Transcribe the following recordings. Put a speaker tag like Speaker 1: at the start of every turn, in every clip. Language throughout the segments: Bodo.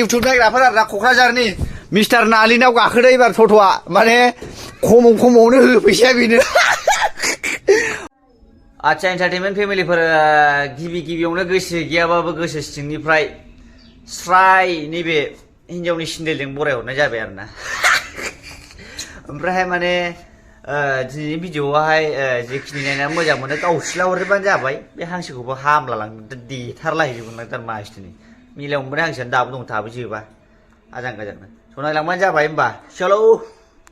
Speaker 1: इउटुब नायग्राफोरा क'क्राझारनि मिस्टार नालिनाव गाखोदो एबार टट'आ माने खमावनो हो फैसाया बेनो आच्छा एन्टारटेनमेन्ट फेमिलिफोर गिबियावनो गोसो गैयाबाबो गोसो सिंनिफ्राय स्राय नैबे हिन्जावनि सिन्देलजों बरायहरनाय जाबाय आरोना ओमफ्रायहाय माने दिनैनि भिडिअ'आवहाय जेखिनि नायनानै मोजां मोनो गावसिला हरबानो जाबाय बे हांसोखौबो हामला लांदों देथारलाहैजोबगोन मानसि दिनै मिलायाव मोनबोनाय हांसोआनो दाबो दं थाबो जोबा आजां गाजांनो सनायलांबानो जाबाय होमबा चलो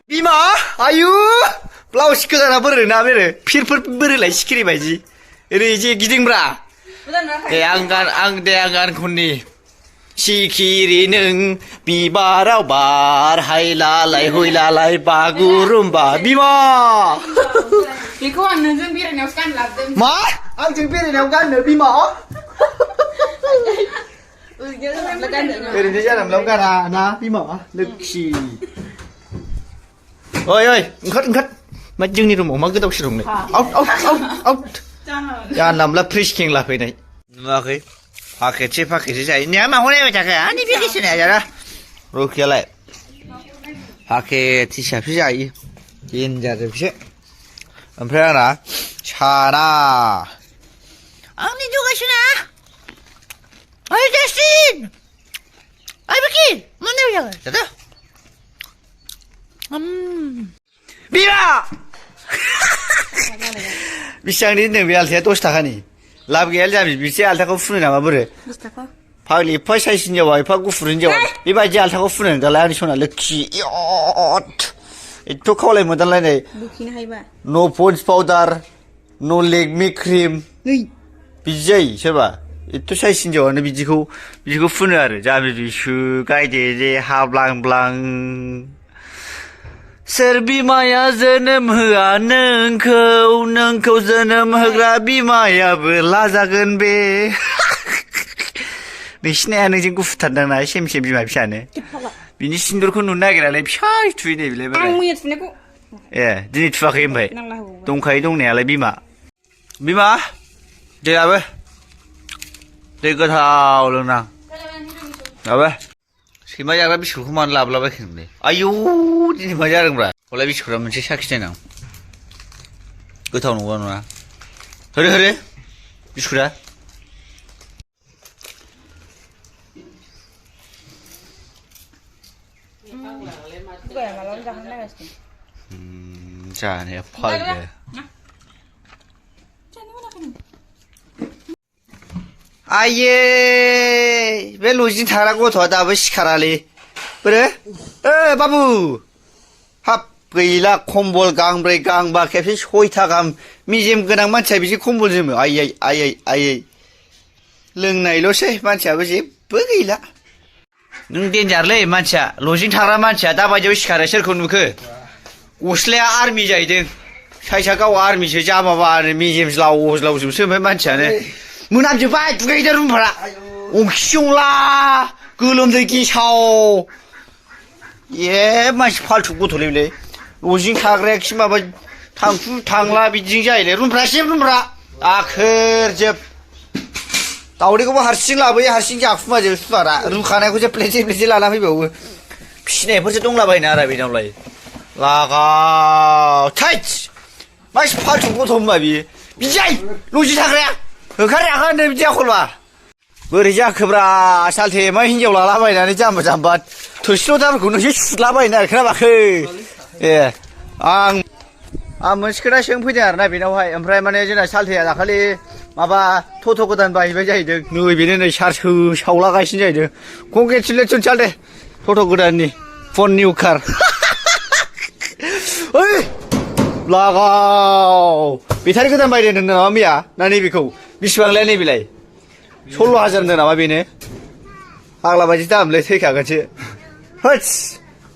Speaker 1: बिमा आयु ब्लाउस गोजाना बोरोना बेरो फिरफोर बोरोलाय सिखिरि बायदि ओरै जे गिदिंब्रा आं गान खननि सिखिरि नों बिबाराव बारहायलालाय हयलालाय बागुरुम्बा बिमा
Speaker 2: बेखौ आं नोंजों बेरायनायावसो गानलाबदों
Speaker 1: मा आंजों बेरायनायाव गाननो बिमा ओरैनो जानोब्लाबो गाना ना बिमा लोखि ओइ ओंखार मा जोंनि रुमाव मा गोदाव सोराव नै आउट जानला मोनला फ्रिज खेंला फैनाय नुवाखै पाकेटसे जायो नोंहा माखौ नायबाय थाखो आंनि बेखेसो नाया जाना रकियालाय पाकेट हिसाबसो जायो देनजारजोबसो ओमफ्राय आंना साना आंनि जगायसोना ओइ जास्टिन ओइ बेखि मा नायबाय थाखो जादो बिमा बेसेबां दिनदों बे आलथाया 10 थाखानि लाब गैया जाबि बिसे आलथाखौ फुनो नामा बोरो
Speaker 2: 20 थाखा
Speaker 1: फाग्लि एफा साइज हिनजावा एफा गुफुर हिनजावा बेबायदि आलथाखौ फुनो दालाय आंनि सना लोखि एथ' खावलाय मोदानलायनाय
Speaker 2: बुखिनो हायोबा
Speaker 1: नो पन्स पाउडार नो लेगमि क्रिम बिदि जायो सोरबा एथ' साइज हिनजावानो बिदिखौ फुनो आरो जाबि बिसु गायदे जे हाब्लां सोर बिमाया जोनोम होआ नोंखौ जोनोम होग्रा बिमायाबो लाजागोन बे नोंसिनाया नोंजों गुफुरथारदांना सेम बिमा फिसानो बिनि सिन्दुरखौ नुनो नागिरालाय फिसा थुयै नै बिलाय
Speaker 2: आं मैया थुनायखौ
Speaker 1: ए दिनै थुवाखै ओमफ्राय दंखायो दंनायालाय बिमा दैयाबो दै गोथाव लोंनां माबा सैमा जाग्रा बिस्कुटखौ मानो लाबोलाबायखो नोंलाय आयौ दिनै मा जादोंब्रा हलाय बिस्कुटा मोनसे साखिनायनां गोथाव नंगौना नङा होरे बिस्कुटा जानाया फाग्ला आये बे लजिं थाग्रा गथ'आ दाबो सिखारालै बोरो बाबु हाब गैला कम्बल गांब्रै गांबा खेबसे 6था गाहाम मेजेम गोनां मानसिया बिदि कम्बल जोमो आयै लोंनायल'सै मानसियाबो जेबो गैला नों देन्जारलै मानसिया लजिं थाग्रा मानसिया दाबायदियाव सिखारो सोरखौ नुखो गस्लाया आर्मि जाहैदों साइसआ गाव आर्मिसो जामाबा आरो मेजेम ज्लावजोबसो ओमफ्राय मानसियानो मोनामजोब्बाय दुगैदो रुमफोरा अंखिजंला गोलोमदै गेसाव मानसि फाल्थु गथ'लै बेलाय लजिं थाग्राया खि माबा थांखु थांला बिदिजों जायोलै रुमफ्रा आखोर जोब दावदैखौबो हारसिं लाबोयो हारसिं जाखुमाजोबो सुवारा रुखानायखौसो प्लेटसे लाना फैबावो फिसिनायफोरसो दंलाबायनो आरो बेनावलाय लागाव थैद मानसि फाल्थु गथ' होनबा बियो बिदि जायो लजिं थाग्राया होखारयाखै होनदों बिदि आखलबा बोरै जाखोब्रा सालथे मा हिनजाव लालाबायनानै जाम्बा थोरसि लथाफोरखौ नोंसो सुलाबायनो आरो खोनाबाखै आं मोनसे खोथा सोंनो फैदों आरोना बेनावहाय ओमफ्राय माने जोंना सालथेया दाखालि माबा टट' गोदान बायबाय जाहैदों नै बेनो नै चार्ज सावलागासिनो जाहैदों कंग्रेचुलेसन सालथे टट' गोदाननि फन निउ कार ओइ लागाव बेटारि गोदान बायदों होनदों नामा मैया ना नैबेखौ बिसिबांलाय नैबेलाय 16,000 होनदों नामा बेनो फाग्ला बायदि दामलै थैखागोनसो होस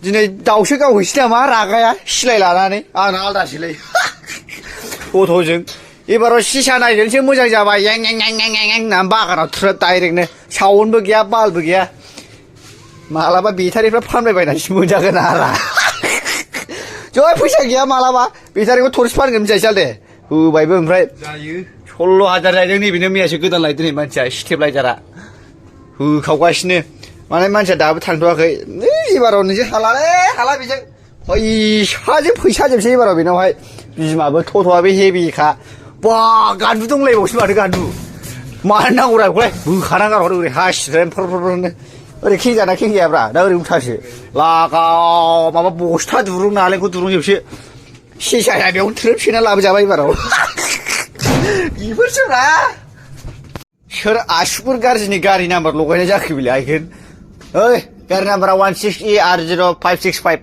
Speaker 1: दिनै दाउसो गावहैसै नामा रागाया सिलाय लानानै आंना आलदासोलै गथ'जों एबाराव सिसा नायनोसो मोजां जाबाय एं होननानै बागानाव थ्रोद डाइरेक्टनो साउन्डबो गैया बाल्बबो गैया मालाबा बेटारिफ्रा फानबायबायनानैसो मोनजागोन आरा जय फैसा गैया मालाबा बेटारिखौ थरसे फानगोन मिथियासै दे होबायबो ओमफ्राय जायो 16,000 लायदों नैबेनो मैयासो गोदान लायदों नै मानसिया स्टेबलाइजारा होखावगासिनो माने मानसिया दाबो थांथ'वाखै एबाराव नोंसोर हाला बेजों फैसा जोबसै एबाराव बेनावहाय बिमाबो थ'थ'आबो हेभिखा बा गान्दु दंलायबावसो माथो गान्दु मानो नांगौरा बेखौलाय बोखाना गारहर ओरै हासिद्राय फरनो ओरै खेंजाना खेंजायाब्रा दा ओरै उल्थासो लागाव माबा बस्था दुरुं नालेंखर दुरुंजोबसो सेसाया बेयावनो थ्रोबसेना लाबोजाबाय एबाराव बेफोरसोब्रा सोर आसुगुर गाज्रिनि गारि नाम्बार लगायनाय जाखो बेलाय आइखोन ओइ गारि नाम्बारा 16ER0565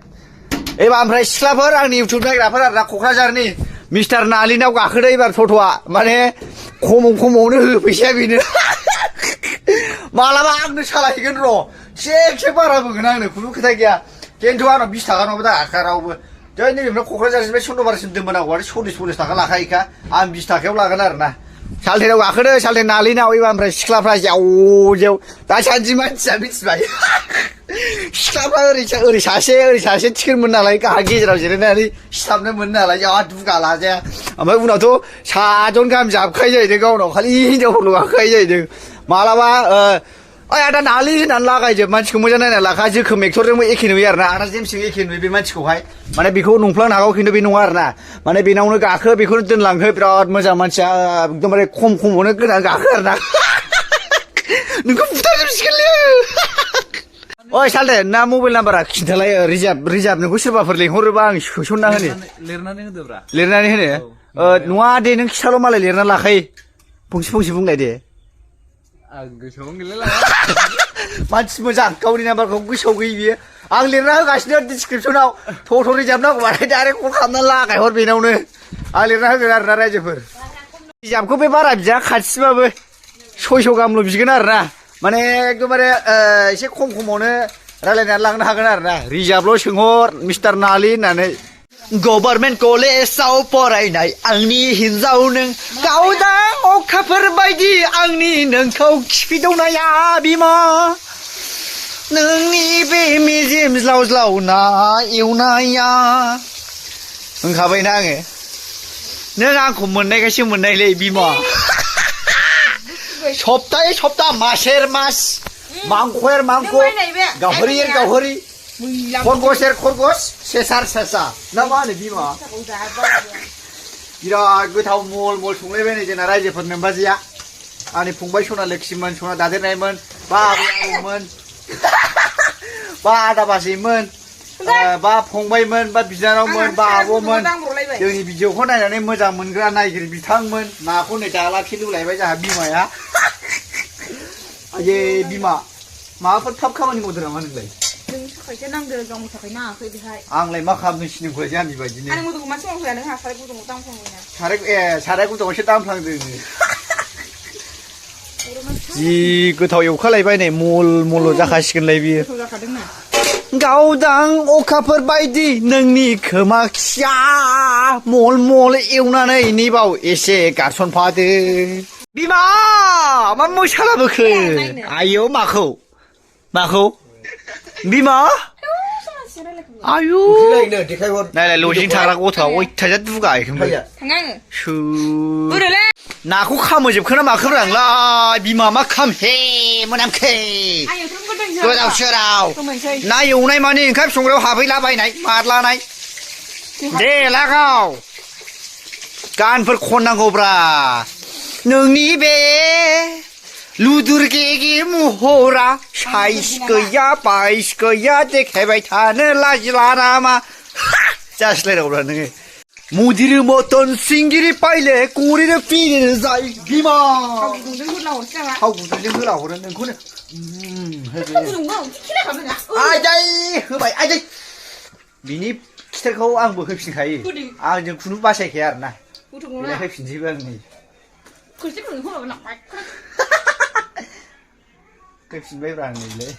Speaker 1: एबा ओमफ्राय सिख्लाफोर आंनि इउटुब नायग्राफोर आरोना क'क्राझारनि मिस्टार नालिनाव गाखोदो एबार टट'आ माने खमावनो हो फैसाया बेनो मालाबा आंनो सालायहैगोन र' सेक बारा बोगोन आंनो खुनु खोथा गैया खिन्थु आंनाव 20 थाखा नङाबा दाखा रावबो जै नैबेनिफ्राय क'क्राझारनिफ्राय सन्दबारसिम दोनबोनांगौ आरो 40 थाखा लाखायोखा आं 20 थाखायाव लागोन आरोना सालथेनाव गाखोदो सालथेन नालिनाव एबा ओमफ्राय सिख्लाफ्रा जेव दासान्दि मानसिया मिथिबाय सिख्लाफ्रा ओरै सासे टिकेट मोनो नालाय गाहा गेजेराव जिरायनानै सिथाबनो मोनो नालाय जा दुगा लाजाया ओमफ्राय उनावथ' साजन गाहाम जाबखायो जाहैदों गावनाव खालि हिनजावफोरल' गाखोखायो जाहैदों मालाबा ओइ आदा नालि होननानै लागायजोब मानसिखौ मोजां नायनानै लाखा जोखोम एक्टरजोंबो एखे नुयो आरोना आदा जेम्सजों एखे नुयो बे मानसिखौहाय माने बेखौ नंफ्लांनो हागौ खिन्थु बे नङा आरोना माने बेनावनो गाखो बेखौनो दोनलांहो बिराद मोजां मानसिया एकदमबारे खमावनो गोनां गाखो आरोना नोंखौ बुथारजोबसिगोनलै ओइ सालथे ना मबाइल नाम्बारा खिन्थालाय रिजार्भ नोंखौ सोरबाफोर लेंहरोबा आं सोसनना होनो
Speaker 3: लिरनानै होदोब्रा
Speaker 1: लिरनानै होनो नङा दे नों खिथाल' मालाय लिरना लाखायो फंसे बुंलाय दे
Speaker 3: आं गोसोआवनो गैला
Speaker 1: मानसि मोजां गावनि नाम्बारखौ गोसोआव गैयै बियो आं लिरना होगासिनो डिसक्रिपसनाव टट' रिजार्भ नांगौबाथाय डाइरेक्ट कल खालामना लागायहर बेनावनो आं लिरना होगोन आरोना रायजोफोर रिजार्भखौ बे बारा बिया खाथिबाबो 600 गाहामल' बिगोन आरोना माने एकदमबारे एसे खमावनो रायलायनानै लांनो हागोन आरोना रिजार्भल' सोंहर मिस्टार नालि होननानै गभर्नमेन्ट कलेजाव फरायनाय आंनि हिनजाव नों गावदां अखाफोर बायदि आंनि नोंखौ खिफिदौनाया बिमा नोंनि बे मेजेम ज्लाव ना एवनाया होनखाबायना आङो नों आंखौ मोननायखायसो मोननायलै बिमा सप्ताहे सप्ता मासेर मास मांख'एर मांख' गावहरि खरगस सेसार सेसा ना मा होनो बिमा बिराद गोथाव मल संलायबाय नै जोंना रायजोफोरनो बाजिया आंनि फंबाय सना लोक्षिमोन सना दादेरनायमोन बा आबै आबौमोन बा आदा बाजैमोन बा फंबायमोन बा बिनानावमोन बा आब'मोन जोंनि भिडिअखौ नायनानै मोजां मोनग्रा नायगिरि बिथांमोन नाखौ नै दालाखि लुलायबाय जोंहा बिमाया आये बिमा माबाफोर थाब खामानि मावदों नामा नोंलाय
Speaker 2: नोंनि थाखायसो नांदो गावनि थाखाय नाङाखै बेहाय
Speaker 1: आंलाय मा खालामनो सिनोखौलाय जाम्बि बायदिनो
Speaker 2: आं मोदोमखौ मानसि मावफैया नोंहा साराय गुदुङाव दांफ्लांबायना
Speaker 1: साराय गुदुङावसो दांफ्लांदों जि गोथाव एवखालायबाय नै मल जाखासिगोनलाय बियो
Speaker 2: जाखादोंना
Speaker 1: गावदां अखाफोर बायदि नोंनि खोमा खिया मल एवनानै नैबाव एसे गारसनफादो बिमा मा मोसालाबोखो आयौ माखौ बिमा आयु नायलाय लजिं थाग्रा गथ'आ अयथासार दुगा नाखौ खामोजोबखो ना माखोब्रा आंलाय बिमा मा खामहे मोनामखै गोदाव सोराव ना एवनाय माने ओंखाम संग्रायाव हाबहैलाबायनाय मारलानाय दे लागाव गानफोर खननांगौब्रा नोंनि बे लुदुर गेगे महरा साइज गैया बाइस गैया देखायबाय थानो लाजिला नामा जासिलायनांगौब्रा नोङो मुदिर मतन सिंगिरि पाइले गरिनो पिनो जाय बिमा थाव गुदुंजों होला हरो नोंखौनो होबाय आयदै बिनि खिथेरखौ आंबो होफिनखायो आंजों खुनु बासायखाया आरोना बेलाय होफिनसैबो आं नै होफिनबायब्रा आं नैलाय